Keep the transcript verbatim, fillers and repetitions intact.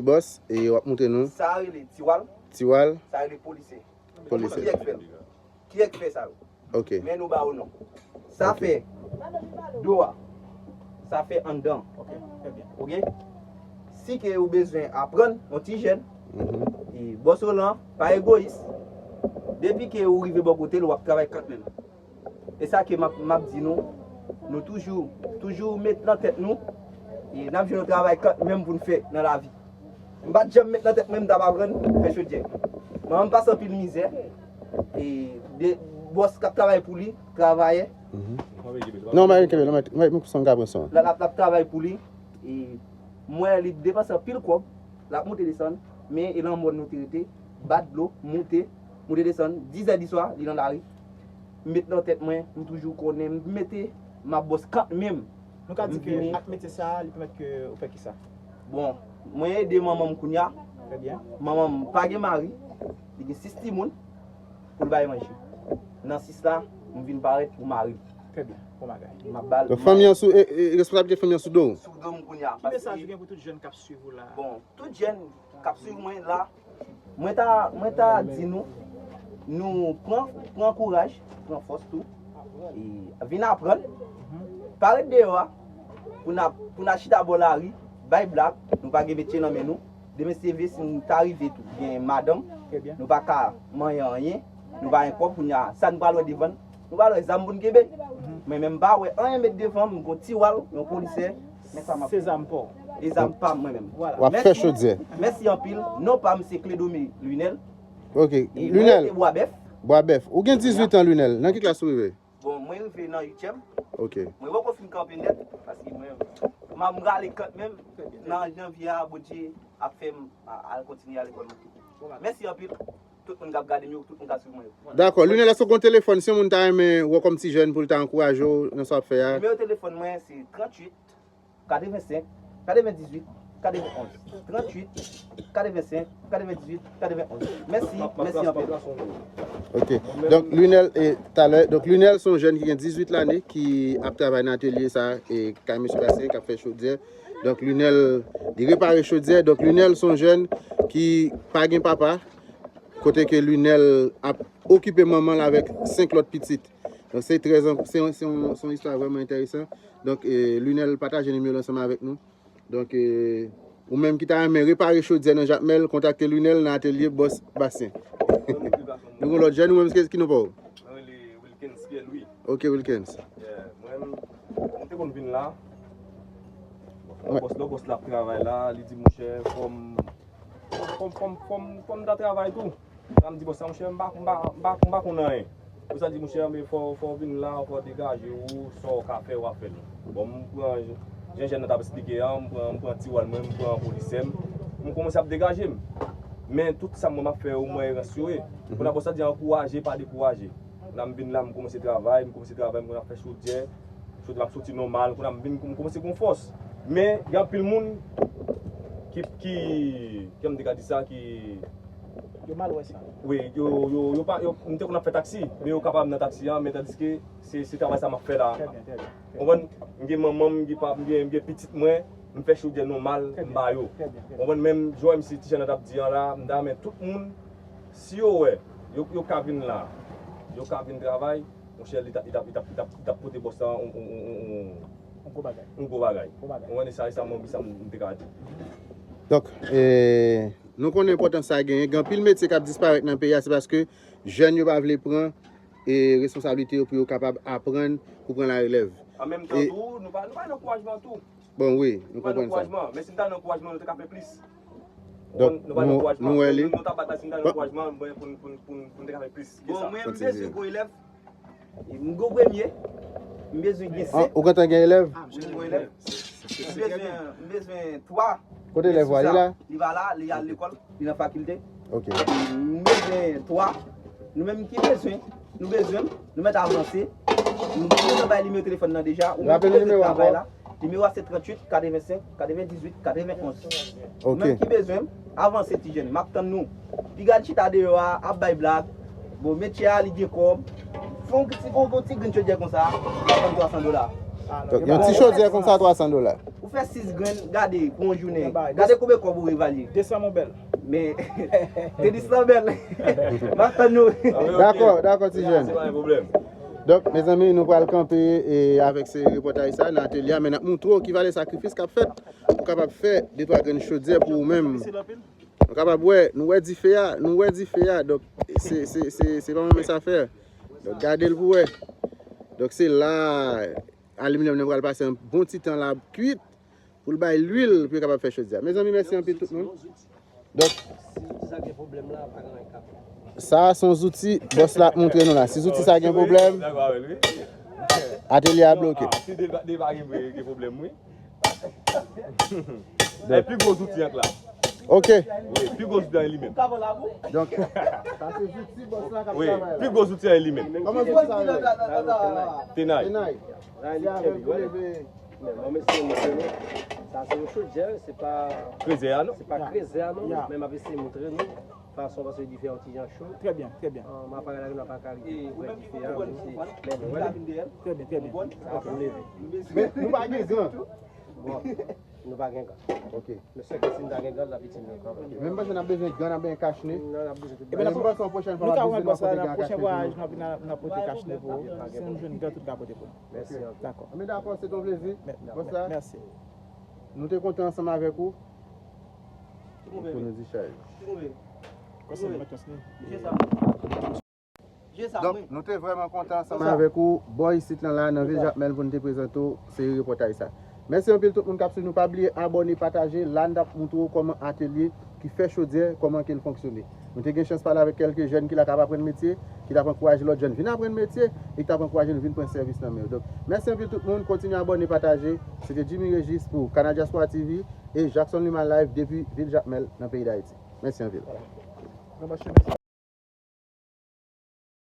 Bòs, e w ap montre nou. Sa a rele tiwal. Tiwal. Sa a rele polisè. Polisè. Kiyès k fè l? Kiyès k fè sa yo? Ok. Men nou ba yo non. Sa fè do a. Sa fè anndan. Ok. Si ke ou bezwen aprann yon ti jèn, e bòs Roland pa egoyis. Depi ke ou rive bò kote l, w ap travay kanmenm. E sa ke m ap, m ap di nou, nou toujou, toujou met nan tèt nou, e n ap jwenn yon travay kanmenm pou n fè nan lavi. M pa t janm met nan tèt mwen m t ap aprann fè chodyè. Manman m pase anpil mizè, e de bòs k ap travay pou li, travayè. Non, mwen kenbe, non, mwen, mwen, mwen, mwen, mwen, mwen, travay pou li, e m wè li depanse anpil kòb, l ap monte desann, men e nan mòn nou te rete, bat dlo, moute, moute desann, dizè di swa, li nan lari. M met nan tèt mwen, m toujou konnen, m mete m ap bòs kanmenm. Nou ka di ke ak metye sa a, li pèmèt ke ou fè kisa? Bon, mwen ede manman m kounye a. Trè byen. Manman m pa gen mari, li gen sis timoun pou l bay manje. Nan sis la, m vin parèt pou mari m. Trè byen, bon bagay. M ap ba l. Donk, fanmi an sou, e, e, responsablite fanmi an sou do w. Sou do m kounye a. Ki mesaj ou gen pou tout jèn k ap swiv ou la a? Bon, tout jèn k ap swiv mwen la, mwen ta, mwen ta di nou, nou pran, pran kouraj, pran fòs tou, e vin aprann. Pa ret deyò a, pou n ap, pou n al chita bò lari, bay blag, nou pa gen metye nan men nou. Demen si Dye vle, si nou ta rive tou, gen madanm, nou pa ka manyen anyen, nou pa gen kòb, kounye a, sa nou pral wè devan n, nou pral wè zam pou n kenbe. Mwen menm, m pa wè anyen met devan m, m gon tiwal, yon polisè, men sa m ap fè. Se zam pa w. E zam pa m mwen menm. Vwala. W ap fè chodyè. Mèsi anpil. Non pa m se Clédomé Lunel. Ok. E mwen Lunel. Rete Bwa Bèf. Bwa Bèf. Ou gen dizuit an, Lunel. Nan ki klas ou rive? Bon, mwen rive nan uityèm. Ok. Mwen poko fin kanpe nèt, paske mwen, m ap rale kanmenm nan janvye a, Bondye ap fè m a-, al kontinye al lekòl. Mèsi anpil. Tout moun k ap gade m yo, tout moun k ap swiv mwen yo. Dakò. Lunel, èske w gen yon telefòn, si yon moun ta renmen wè w kòm ti jèn pou l ta ankouraje w nan sa w ap fè a? Nimewo telefòn mwen se tranntuit, katrevensenk, katrevendizuit, katrevenonz. Tranntuit, katrevensenk, katrevendizuit, katrevenonz. Mèsi, mèsi anpil. Ok. Donk, Lunel, e, talè, donk, Lunel se yon jèn ki gen dizuit lane, ki ap travay nan atelye sa, e, kay mesye Basyen, k ap fè chodyè. Donk, Lunel, li repare chodyè. Donk, Lunel se yon jèn ki pa gen papa. Kote ke Lunel ap okipe manman l avèk senk lòt pitit. Donk, se trè, se yon, se yon, se yon istwa vrèman enteresan. Donk, e, Lunel pataje nimewo l ansanm avèk nou. Donk, e, ou menm ki ta renmen repare chodyè nan Jakmèl, kontakte Lunel nan atelye Bòs Basyen. Nou gen lòt jèn, ou menm, ki, ki non pa w? Mwen rele Wilkens Pierre Louis. Ok, Wilkens. Yeah, mwen, mwen te konn vin la. Lè bòs, lè bòs la ap travay la, li di, monchè, fò m, fò m, fò m, fò m, fò m ta travay tou. La m di, bòs la, monchè, m pa, m pa, m pa, m pa konn anyen. Pou sa di, monchè, men fò, fò w vin la, fò w degaje w, sa w ka fè, w ap fè l. Bon, m pran, jan jèn nan t ap esplike an, m pran, m pran tiwal mwen, m pran polisè m, m kòmanse ap degaje m. Men tout sa m wè m ap fè yo, m wè erans yo ye. Kounye a, bòs la di, ankouraje, pa dekouraje. Kounye a m vin la, m kòmanse travay, m kòmanse travay, m kòmanse ap fè chodyè. Chodyè m ap soti nòmal, kounye a m vin, m kòmanse gon fòs. Men, gen anpil moun ki, ki, kòman m te ka di sa, ki... Yo mal wè sa. Wi, yo, yo, yo pa, yo, m te konn ap fè taksi, men yo kapab nan taksi an, men tandiske se, se travay sa m ap fè la. Trè byen, trè byen. Ou konprann? M gen manman m, m gen pa, m gen, m gen pitit mwen, m fè chodyè nòmal, m ba yo. Trè byen, trè byen. Ou konprann? Menm jan misye ti jan nan t ap di an la, m ta renmen tout moun, si yo wè, yo, yo ka vin la, yo ka vin travay, monchè, li t ap, li t ap, li t ap, li t ap, li t ap pote bòs la yon, yon, yon, yon, yon gwo bagay. Yon gwo bagay. Gwo bagay. Ou konprann? E sa, e sa mwen, sa m, m te ka di. Donk, e, nou konnen enpòtans sa genyen. Gen anpil metye k ap disparèt nan peyi a, se paske jèn yo pa vle pran e responsablite yo pou yo kapab aprann, pou pran larelèv. An menm tan tou, nou pa, nou pa nan ankourajman tou. Bon, wi, nou konprann sa. Nou pa nan ankourajman, men si nou ta nan ankourajman, nou te ka fè plis. Donk, nou pa nan ankourajman. Nou wè li. Nou, nou ta bat la, si nou ta nan ankourajman, mwen, pou n, pou n, pou n, pou n te ka fè plis ke sa. Bon, mwen, m bezwen gwo elèv. M gwo premye. M bezwen gen senk. Ou gentan gen elèv? Wi, m gwo elèv. M bezwen, m bezwen twa. Kote elèv ou a ye la? Li pa la, li al lekòl, li nan fakilte. Ok. M bezwen twa. Nou menm ki bezwen, nou bezwen m, nou mèt avanse. Nou bezwen bay nimewo telefòn nan deja. Ou menm ki bezwen travay la. Nimewo a se tranntuit, katrevensenk, katrevendizuit, katrevenonz. Ok. Ou menm ki bezwen m, avanse ti jèn. M ap tann nou. Piga n chita deyò a, ap bay blag. Bon, metye a, li gen kòb. Fè yon ti, yon, yon ti grenn chodyè konsa, l ap vann twa san dola. Donk, yon ti chodyè konsa, twa san dola. Ou fè sis grenn, gade, pou yon jounen. Gade konbyen kòb ou evalye. Desan, mon bèl. Men, te di san bèl. M ap tann nou. Dakò, dakò, ti jèn. Se pa yon pwoblèm. Donk, mezanmi, nou pral kanpe e avèk se repòtaj sa nan atelye a, men n ap montre w ki valè sakrifis k ap fèt pou kapab fè de twa grenn chodyè pou ou menm. Nou kapab wè, nou wè dife a, nou wè dife a. Donk, se, se, se, se pa yon mens afè. Donk, gade l pou wè. Donk, se la, aliminyòm nan pral pase yon bon ti tan la ap kwit pou l bay lwil pou yo kapab fè chodyè a. Mezanmi, mèsi anpil tout moun. Donk, sa se yon zouti bòs la ap montre nou la. Si zouti sa gen pwoblèm, atelye a bloke. Si de pa gen pwoblèm, wi. Pi gwo zouti an k la. Ok. Wi, pi gwo zouti an li menm. Donk, sa se zouti bòs la k ap travay la. Pi gwo zouti an li menm. Kòman zouti sa rele? Tenay. Tenay. Se avè l pou leve. Men mwen, mesye, montre nou. Sa se yon chodyè, se pa krezè a, non? Se pa krezè a, non? Men m ap eseye montre nou fason, paske dife a yon ti jan cho. Trè byen, trè byen. M ap gade la, m ap gade wè dife a, men se, men nou wè. Trè byen, trè byen. Sa pou leve. Men nou pa gen gan. Bon, nou pa gen gan. Ok. Men sèke si n ta gen gan, n ap itil nou kanmenm. Men m panse n ap bezwen gan, n ap bezwen kachne. Non, n ap bezwen tout bagay. Men m panse yon pwochèn fwa n ap vizite, n ap pote gan. Pwochen vwayaj, n ap, n ap pote kachne pou ou. Si nou jwenn gan, tout ka pote pou nou. Mèsi anpil. Dakò. Men dakò, se ton plezi. Bòs la. Mèsi. Nou te kontan ansanm avèk ou. Pou nou dichaj. Kòse nou mèt yon sni. Donk, nou te vrèman kontan ansanm avèk ou. Bò isit lan la, nan vil Jakmèl, pou n te prezante w seri repòtaj sa. Mèsi anpil tout moun k ap swiv nou. Pa bliye abòne, pataje. La, n t ap montre w kòman atelye ki fè chodyè, kòman ke l fonksyone. Nou te gen chans pale avèk kèlke jèn ki la k ap aprann metye, ki t ap ankouraje lòt jèn vin aprann metye, e ki t ap ankouraje nou vin pran sèvis nan men yo. Donk, mèsi anpil tout moun. Kontinye abòne, pataje. Se te Jimmy Régis pou Canal Diaspora T V e Jackson Lima Live depi vil Jakmèl nan peyi Dayiti. Mèsi anpil.